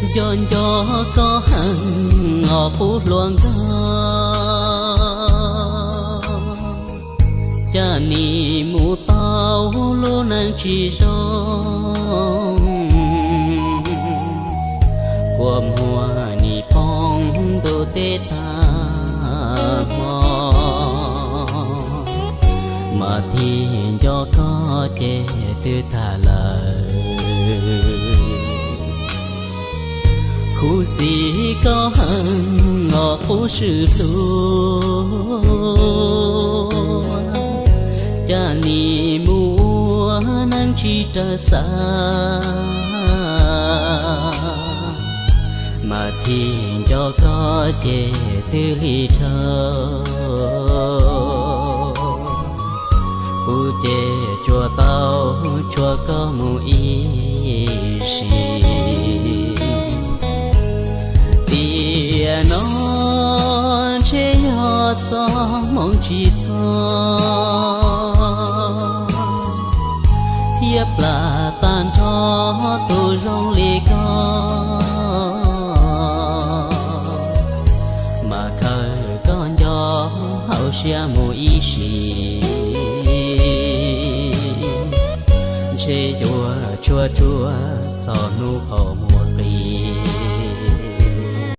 Nco nco koj heev os qub hluas nkauj, cas nim mus tau lub neej tsis zoo. Kua muag nim poob ntuj teb tag hmo, mas thiaj nco koj ces twb tag lawm. Khuv xim koj heev os qub swm hluas, cas nim mus ua neej tsis raws xav, mas thiaj nco koj ces twb lig dhau. Kuv ces tsuas tau tshuav koj mus ib sim. Tiam no ntshe yog txoj hmoo tsis txog, thiab plam tag nrho tus zoo li koj, mas khaws koj nco hauv siab mus ib sim. Ntshe yuav tshuaj tsuag txog hnub qaug muag.